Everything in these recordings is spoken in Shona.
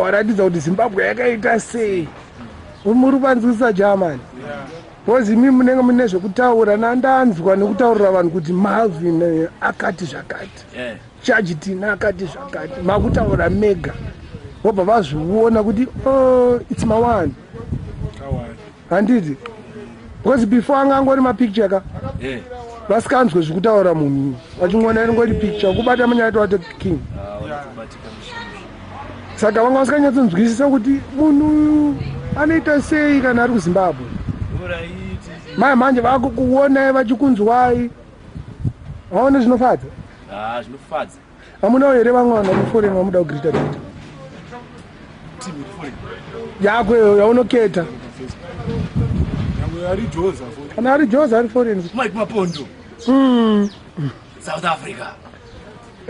Varatidza kuti Zimbabwe yakaita sei. Muri kuvanzwisisa Germany, because imi munenge mune zvekutaura. Nandanzwa nekutaurira vanhu kuti Malvin akati zvakati, Judge Tina akati zvakati. Makutaura mega, vobva vazviona kuti, oh, it's mawani, handiti? Because before anga angori mapicture ka, vasikanzwe zvekutaura munhu, vachingoona ingori picture. Kubata munyato wato king. Ah, saka vanga vasinganyatsonzwisisa kuti munhu anoita sei kana ari kuZimbabwe. Mai manje vakukuonai, vachikunzwai, vaone zvinofadza. Ah, zvinofadza. Hamunawo here vamwe vanhu vamuforeign vamuda kugreeta greeta yako iyo yaunoketa? Nyangwe ari Joza futi. Kana ari Joza, ari foreign. Mike Mapondo. South Africa.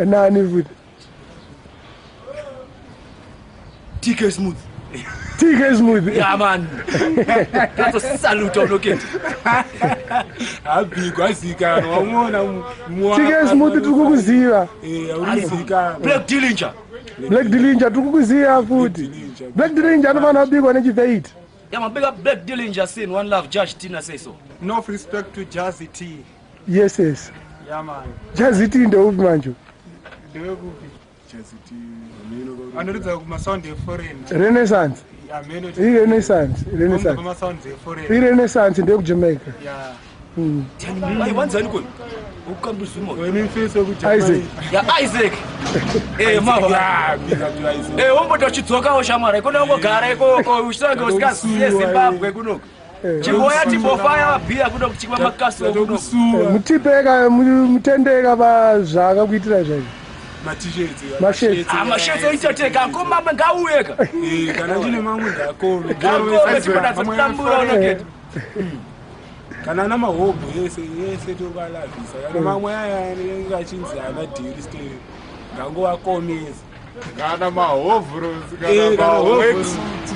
Nani futi? TK Smooth. TK Smooth. Yeah man, katsosaluta unoketa. Abhigwa azikanwa, wamuona. TK Smooth, tiri kukuziva. Aurizikanwa. Black Dillinger. Black Dillinger, tiri kukuziva futi. Black Dillinger anofanira kubikwa nechiveit. Yeah man, big up Black Dillinger sin one love. Judge Tina say so. Enough respect to Jazzy T. Yes. Yeah man. Jazzy T ndeupi manje? Ndewekupi? Anoridza kumasound eforeign. Renaissance. Ameno. Irenaissance, Renaissance. Masounds eforeign. Irenaissance ndeyekuJamaica. Yeah. Ayi, wanzani koyo ukambuzuma. Wena imfesi. Isaac. Ya, Isaac, mawa wombota uchidzokawo shamwari, ikona ungogara ikoko uchitange usikaziye Zimbabwe kunoku. Chimboya timbofaya mabhiya kuno, kuchikwa makaso kuno. Mutipeka, mutendeka pazvaakakuitira zvaizvo. Mashirts. Amashirts eitateka akomama ngauyeka. Kana ndine mamwe ngakome. Ngakome, timbonatsa unoketa. Kana ana mahobho yese yese tokalavhisa, kana mamwe aya anenge achinzi ana dhiri steri, ngangovakomesa. Kana mahovhros, Eh, kana kana maworksuit.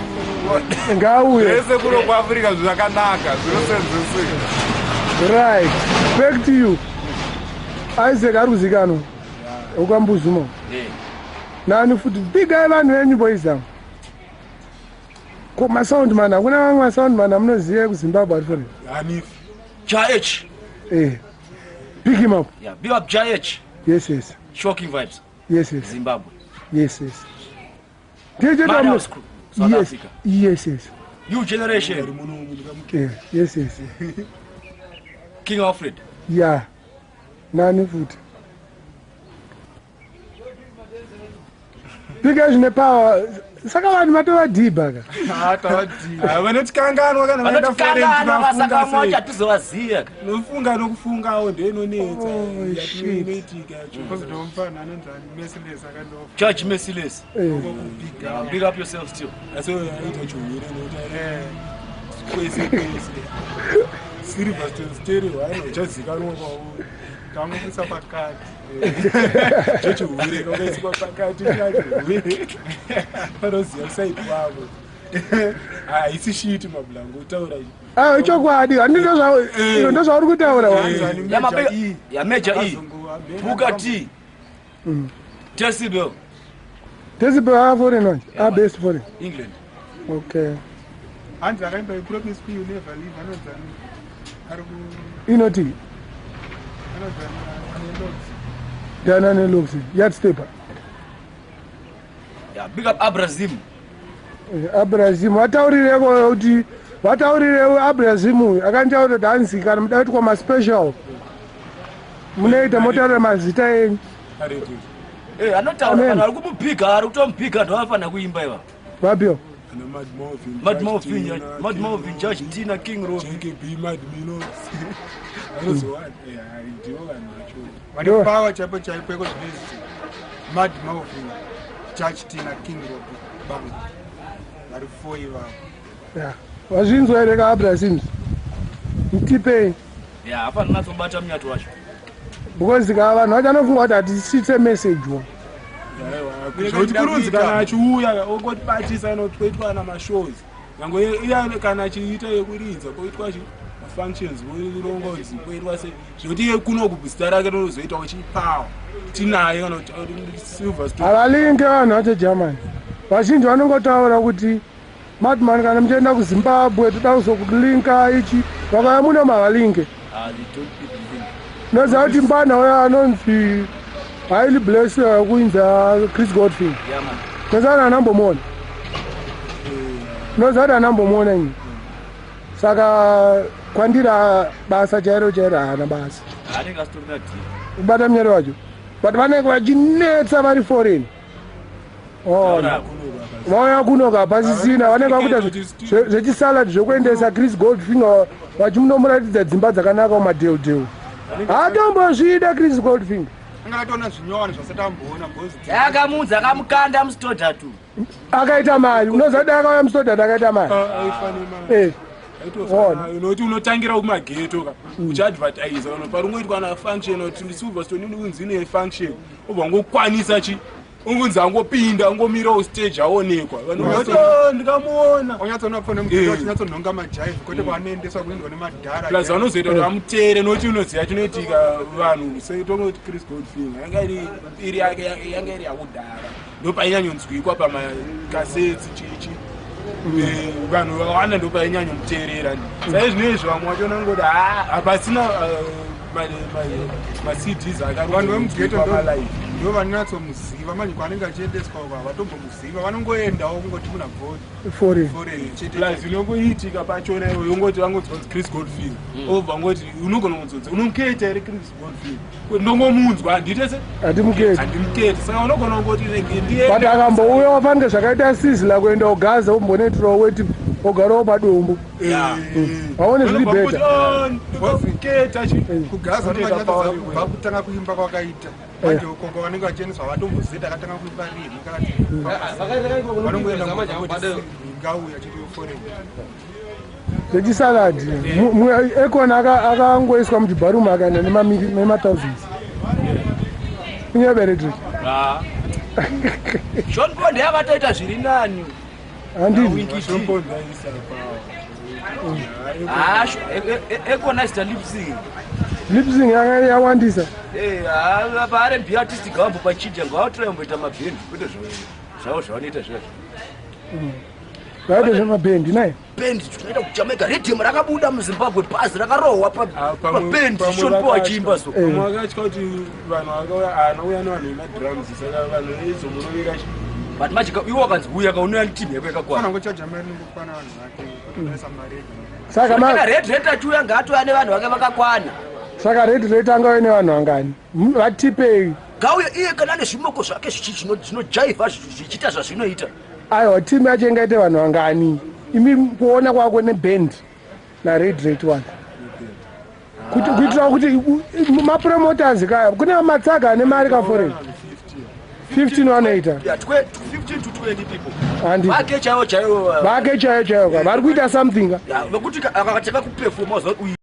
Ngauye. Zvese kuno kuAfrica zvakanaka, zvinosenzeseka. Right, back to you, Isaac. Ari kuzikanwa ukambuzuma. Nani futi? Bigai vanhu venyu, boys avo. Ko masound man, hakuna vamwe masound man amunoziva ekuZimbabwe ari foreign? Hanif. Jah H. Pick him up. Yeah, big up Jah H. Yes. Shocking Vibes. Yes. Zimbabwe. Yes. Ndiye. Madhouse Crew, South Africa. Yes. New Generation. Yes. King Alfred. Yeah, nani futi? Pika zvine power. Saka vanhu matovadhibha ka. Vanotikanganwa kana vaenda foreign. Vanotikanganwa, Tinofunga saka sei? mwacho hatizovaziya. Nofunga nokufungawo ndoinonetsa. Oh, shit. Inoitika yacho. Kozotomufana anonzi Merciless akandofa. Judge Merciless. Kubiga. Big up yourself still. Asi aita chihure nokuti kwese kwese Silverstone Stereo haina uchazikanwa kwauri. Tangokuisa pakati. Chochihure kakaiswa pakati chachihure, panoziva kusaidi kwavo haisi shiti mablango utaura. Ah, ichokwadi, handi ndozvauri kutaura wa. Yeah, my big, yeah, Major E. Booker T. Decibel. Decibel a foreign manje? A best foreign? England. Okay. Hanzi akaimba "Promise Me You Never Leave", anonzi ani? Ari ku Inoti? Anonzi ani ane locks? Ndiana nelocks? Yardstepper. Yeah, big up Abrazim. Abrazim, vataurireko kuti vataurirewo. Abrazim uyu akanditaura kuti hanzi kana muda kuitwa maspecial munoita, motaura mazita enyu. Aredio. Anotaura. Amen. Kana ari kumubhiga, ari kutomubiga, ndo anofanira kuimba iva. Vapio. Ana Mad Morvin. Mad Morvin, Mad Morvin, Judge Tina, King Robi. JKB, Mad Minos anozowani, ndivo vanhu vacho. Vane power chaipo chaipo iko zvinezi: Mad Malvin, Judge Tina, King Robi, Bango, vari four ivavo. Ya, vazvinzwa here kaAbrazims? Mutipei. Yeah, hapana natsobata munyato wacho. Because ka vanhu vacho anofunga kuti hatisvitse message wa. Zvekuti kurunzi kana achiuya ongotibatisa notoitwa namashows, nyange iya kana achiita yekuridza koitwa chi mafunctions, vorongodzi koitwa sei, zvekuti iye kunoku zita rake rinozoitawo chipower tinaye kana kuti Silverstone. Havalinke vanhu vacho Germany. Vazhinji vanongotaura kuti Madman, kana muchienda kuZimbabwe toda kuzokulinka ichi. Vakauya muno mavalinke. Ah, they don't even think. Unoziva kuti mbana uyo anonzi Highly Blessed kuinza Chris Godfrey? Yeah, man. Unoziva kuti anambomuona? Unoziva kuti anambomuona ini? Saka kwandiri basa chairo chairo haana basa. Anenge asitorina deal. Kubata munyari wacho, but vanenge vachinetsa vari foreign. Ona vauya kunoka pasisina, vanenge vakuita zvechisalad zvekuendesa Chris Goldfinger, vachimunomuratidza dzimba dzakanaka mumadheudheu. Hatombozvida Chris Goldfinger. Anga atoona zvinyowani zvasati amboona because Akamuudza, akamukanda muStodart. Akaita mari. Unoziva kuti akauya muStodart akaita mari? Eh. Ona. Nokuti unotangira kumageto ka, uchiadvertisa parungoitwa na function, kuti Silverstone unzi ine function, obva ungokwanisa chi ungunzi angopinda, ungomirawo stage, aonekwa vanhu vati, "Oh, ndikamuona." Onyatsoona pfone mugeto achinyatsonhonga majaivhi, kwete kwaanoendeswa kuendwa nemadhara. Plus vanozoita kuti vamuteere, nokuti unoziva chinoitika, vanhu setongoti Chris Goldfinger yanga iri yake, yanga iri yakudhara, ndopainyanyonzwikwa pamakasets chichi. Vanhu vakawanda ndopainyanyomuteerera. Saizvinezvi vamwe vachona ngoti hapasina maCDs. Vanhu vemugeto Akaromalive. Ndo vanonyatsomuziva. Manje kwaanenge achiendeswa uko havatombomuziva, vanongoendawo kungoti muna bvoni. Foreign. Foreign chete. Plus inongoitika pachona iwe yongoti vangonzwa kunzi Chris Goldfield, obva ngoti unogona kunzonzi unomuketa here Chris Goldfield? Ndongomunzwa, handite se Hatimuketi. Handimuketi, saka unogona kungoti rege But ndiende. akambouya wafanike zvakaita Sizzla kuenda kuGaza, umbonoitirawo weti, ogarawo padombo. Vaone zviri better. Keta. KuGaza vanonyatsobva kutanga kuimba kwakaita. Manje ukoko vanenge vachiendeswa havatombozivi akatanga kuimba rini, kana vanongoenda ngoti ngauya chete foreign. Zvechisalad Akon akangoiswa muchibharumu, akaenda nemathousands kunyeberetri. Ah. Sean Paul ndiye akatoita zviri nani. Handizvo? Ah, Akon aita lip-sync. Lip-sync yanga yawandisa. PaR&B artist ngavambo pachidya, ngavatora mboita mabhendi, kwete zvavo zvavanoita zviya. Vaite zvemabhendi naye. Bhendi tinoita kuJamaica, riddim rakabuda muZimbabwe, bhazi rakarohwa pabhendi, Sean Paul achiimba so. Vamwe vakatya kuti vanhu vakauya anouya nevanhu vemadrums, saka vanhu veizomurovera. But manje iwe wakanzi uya kaunouya netimu yako fana yakakwana. Ngochaja mari ningokwana vanhu vake, otodaisa mari ega. Saka kana ma Red Rat achiuya, ngaatouya nevanhu vake vakakwana. Saka Red Rat angauye nevanhu vangani? Vatipei. Ngauye iye kana ane zvimoko zvake zvinojaivha, zvichiita zvazvinoita. Aiwa, timu yacho ingaite vanhu vangani imi kuona kwako neband naRed Rat one? Kuti kuitira kuti mapromoters kaya kune matsaga ane mari kaforeign, 15 vanoita. Yeah, 15 to 20 people. Handiti? Vake chaivo chaivo. Vake chaiyo chaiyo ka vari kuita something ka. Yeah, vekuti akatanga kupefoma uyu.